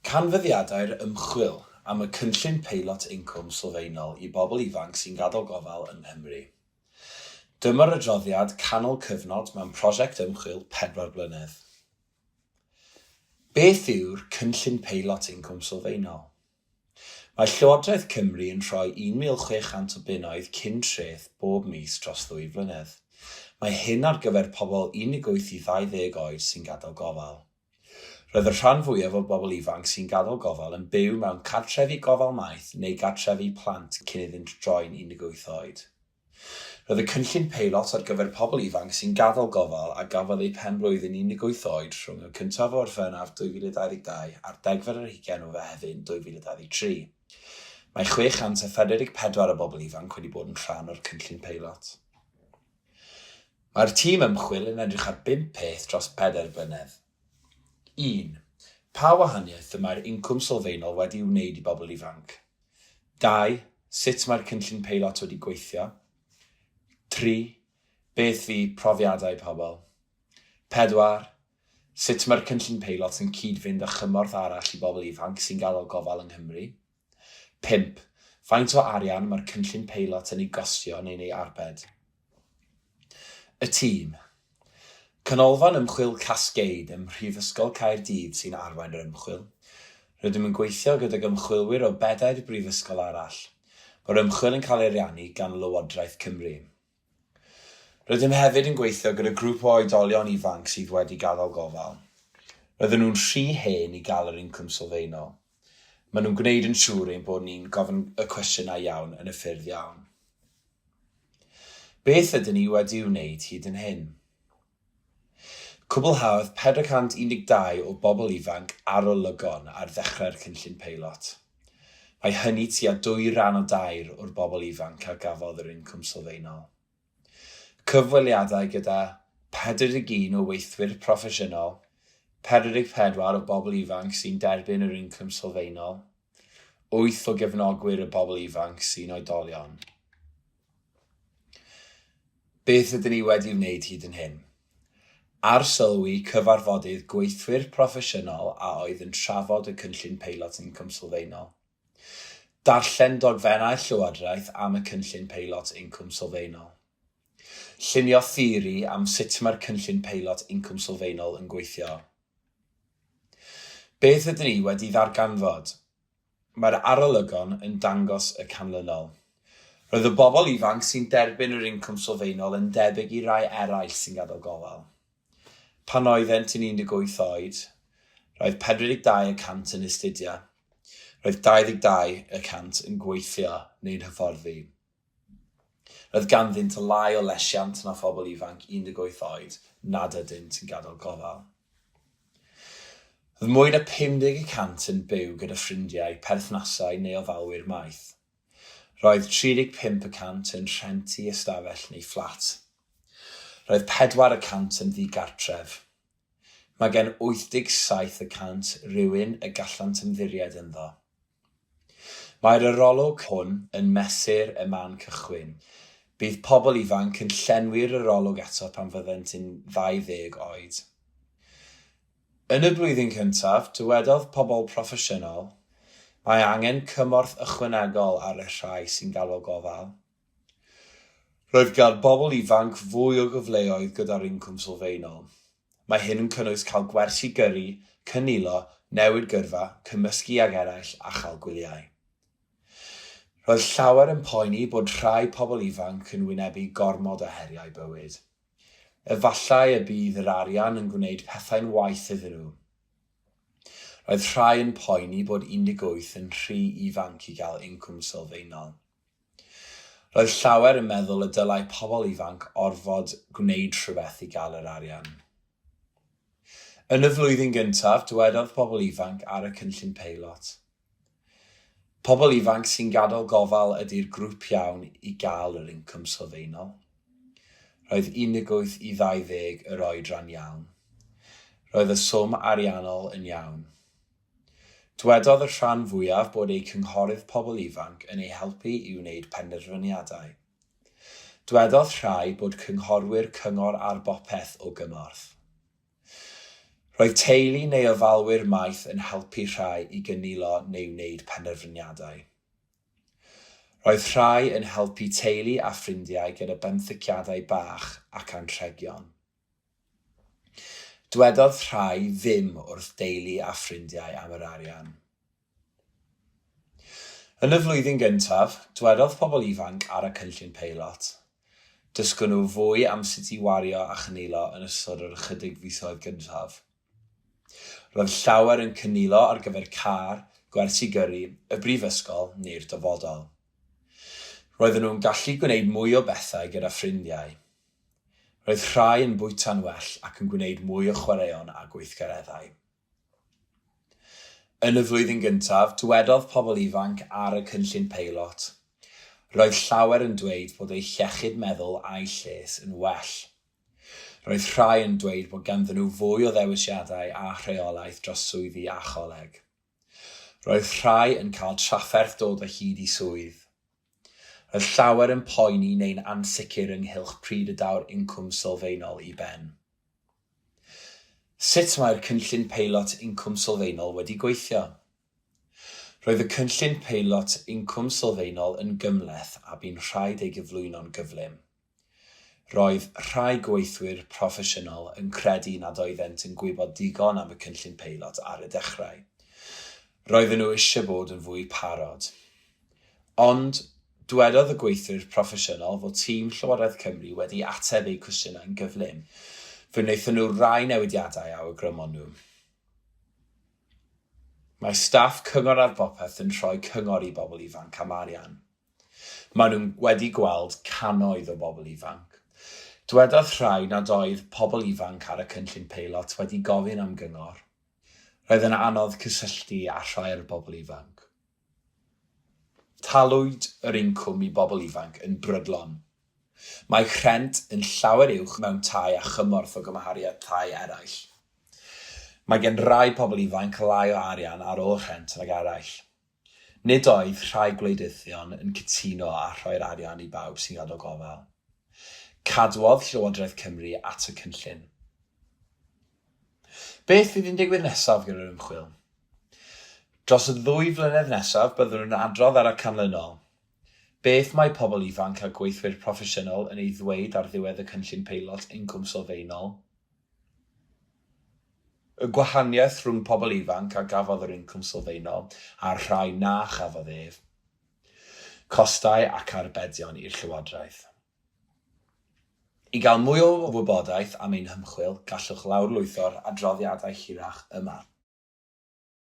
Canfyddiadau'r ymchwil am y cynllun peilot incwm sylfaenol i bobl ifanc sy'n gadael gofal yng Nghymru. Dyma'r adroddiad canol cyfnod mewn prosiect ymchwil pedwar blynedd. Beth yw'r cynllun peilot incwm sylfaenol? Mae Llywodraeth Cymru yn rhoi 1,600 o bunnoedd cyn treth bob mis dros ddwy flynedd. Mae hyn ar gyfer pobl 18 i 20 oed sy'n gadael gofal. Roedd y rhan fwyaf o bobl ifanc sy'n gadael gofal yn byw mewn cartrefi gofal maeth neu gartrefi plant cyn iddynt droi'n 18 oed. Roedd y cynllun peilot ar gyfer pobl ifanc sy'n gadael gofal a gafodd eu pen-blwydd yn 18 oed rhwng y cyntaf o Orffennaf 2022 a'r degfed ar hugain o Fehefin 2023. Mae 644 o bobl ifanc wedi bod yn rhan o'r cynllun peilot. Mae'r tîm ymchwil yn edrych ar bump peth dros bedair blynedd. Un. Pa wahaniaeth y mae'r incwm sylfaenol wedi'i wneud i bobl ifanc? Dau. Sut mae'r cynllun peilot wedi gweithio? Tri. Beth fu profiadau pobl? Pedwar. Sut mae'r cynllun peilot yn cyd-fynd â chymorth arall i bobl ifanc sy'n gadael gofal yng Nghymru? Pump. Faint o arian mae'r cynllun peilot yn ei gostio neu'n ei arbed? Y tîm. Canolfan Ymchwil Cascade ym Mhrifysgol Caerdydd sy'n arwain yr ymchwil. Rydym yn gweithio gydag ymchwilwyr o bedair brifysgol arall. Mae'r ymchwil yn cael ei ariannu gan Lywodraeth Cymru. Rydym hefyd yn gweithio gyda grŵp o oedolion ifanc sydd wedi gadael gofal. Roedden nhw'n rhy hen i gael yr incwm sylfaenol. Maen nhw'n gwneud yn siŵr ein bod ni'n gofyn y cwestiynau iawn yn y ffyrdd iawn. Beth ydyn ni wedi'i wneud hyd yn hyn? Cwblhaodd 412 o bobl ifanc arolygon ar ddechrau'r cynllun peilot. Mae hynny tua dwy ran o dair o'r bobl ifanc a gafodd yr incwm sylfaenol. Cyfweliadau gyda 41 o weithwyr proffesiynol, 44 o bobl ifanc sy'n derbyn yr incwm sylfaenol, wyth o gefnogwyr y bobl ifanc sy'n oedolion. Beth ydyn ni wedi wneud hyd yn hyn? Arsylwi cyfarfodydd gweithwyr proffesiynol a oedd yn trafod y cynllun peilot incwm sylfaenol. Darllen dogfennau'r Llywodraeth am y cynllun peilot incwm sylfaenol. Llunio theori am sut mae'r cynllun peilot incwm sylfaenol yn gweithio. Beth ydyn ni wedi ddarganfod? Mae'r arolygon yn dangos y canlynol. Roedd y bobl ifanc sy'n derbyn yr incwm sylfaenol yn debyg i rai eraill sy'n gadael gofal. Pan oeddent yn 18 oed, roedd 42 y cant yn astudio, roedd 22 y cant yn gweithio neu'n hyfforddi. Roedd ganddynt lai o lesiant na phobl ifanc 18 oed nad ydynt yn gadael gofal. Roedd mwy na 50 y cant yn byw gyda ffrindiau, perthnasau neu ofalwyr maeth. Roedd 35 y cant yn rhentu ystafell neu fflat. Roedd 4 y cant yn ddigartref. Mae gan 87 y cant rywun y gallant ymddiried ynddo. Mae'r arolwg hwn yn mesur y man cychwyn. Bydd pobl ifanc yn llenwi'r arolwg eto pan fyddent yn 20 oed. Yn y blwyddyn cyntaf, dywedodd pobl proffesiynol, Mae angen cymorth ychwanegol ar y rhai sy'n gadael gofal. Roedd gan bobl ifanc fwy o gyfleoedd gyda'r incwm sylfaenol. Mae hyn yn cynnwys cael gwersi gyrru, cynilo, newid gyrfa, cymysgu ag eraill a chael gwyliau. Roedd llawer yn poeni bod rhai pobl ifanc yn wynebu gormod o heriau bywyd. Efallai y bydd yr arian yn gwneud pethau'n waeth iddyn nhw. Roedd rhai yn poeni bod 18 yn rhy ifanc i gael incwm sylfaenol. Roedd llawer yn meddwl y dylai pobl ifanc orfod gwneud rhywbeth i gael yr arian. Yn y flwyddyn gyntaf, dywedodd pobl ifanc ar y cynllun peilot, Pobl ifanc sy'n gadael gofal ydy'r grŵp iawn i gael yr incwm sylfaenol. Roedd 18 i 20 yr oedran iawn. Roedd y swm ariannol yn iawn. Dywedodd y rhan fwyaf bod eu cynghorydd pobl ifanc yn eu helpu i wneud penderfyniadau. Dywedodd rhai bod cynghorwyr Cyngor ar Bopeth o gymorth. Roedd teulu neu ofalwyr maeth yn helpu rhai i gynilo neu wneud penderfyniadau. Roedd rhai yn helpu teulu a ffrindiau gyda benthyciadau bach ac anrhegion. Dwedodd rhai ddim wrth deulu a ffrindiau am yr arian. Yn y flwyddyn gyntaf, dwedodd pobl ifanc ar y cynllun peilot, Dysgon nhw fwy am sut i wario a chynilo yn ystod yr ychydig fisoedd gyntaf. Roedd llawer yn cynilo ar gyfer car, gwersi gyrru, y brifysgol neu'r dyfodol. Roedden nhw'n gallu gwneud mwy o bethau gyda ffrindiau. Roedd rhai yn bwyta'n well ac yn gwneud mwy o chwaraeon a gweithgareddau. Yn y flwyddyn gyntaf, dywedodd pobl ifanc ar y cynllun peilot, Roedd llawer yn dweud bod eu hiechyd meddwl a'u lles yn well. Roedd rhai yn dweud bod ganddyn nhw fwy o ddewisiadau a rheolaeth dros swyddi a choleg. Roedd rhai yn cael trafferth dod o hyd i swydd. Roedd llawer yn poeni neu'n ansicr ynghylch pryd y daw'r incwm sylfaenol i ben. Sut mae'r cynllun peilot incwm sylfaenol wedi gweithio? Roedd y cynllun peilot incwm sylfaenol yn gymhleth a bu'n rhaid ei gyflwyno'n gyflym. Roedd rhai gweithwyr proffesiynol yn credu nad oeddent yn gwybod digon am y cynllun peilot ar y dechrau. Roedden nhw eisiau bod yn fwy parod. Ond, dywedodd y gweithwyr proffesiynol fod tîm Llywodraeth Cymru wedi ateb eu cwestiynau'n gyflym. Fe wnaethon nhw rai newidiadau a awgrymon nhw. Mae staff Cyngor ar Bopeth yn rhoi cyngor i bobl ifanc am arian. Maen nhw wedi gweld cannoedd o bobl ifanc. Dywedodd rhai nad oedd pobl ifanc ar y cynllun peilot wedi gofyn am gyngor. Roedd yn anodd cysylltu â rhai o'r bobl ifanc. Talwyd yr incwm i bobl ifanc yn brydlon. Mae rhent yn llawer uwch mewn tai â chymorth o gymharu â thai eraill. Mae gan rai pobl ifanc lai o arian ar ôl rhent nag eraill. Nid oedd rhai gwleidyddion yn cytuno â rhoi'r arian i bawb sy'n gadael gofal. Cadwodd Llywodraeth Cymru at y cynllun. Beth fydd yn digwydd nesaf gyda'r ymchwil? Dros y ddwy flynedd nesaf byddwn yn adrodd ar y canlynol. Beth mae pobl ifanc a gweithwyr proffesiynol yn ei ddweud ar ddiwedd y cynllun peilot incwm sylfaenol? Y gwahaniaeth rhwng pobl ifanc a gafodd yr incwm sylfaenol a'r rhai na chafodd ef. Costau ac arbedion i'r llywodraeth. I gael mwy o wybodaeth am ein hymchwil, gallwch lawrlwytho'r adroddiadau hirach yma.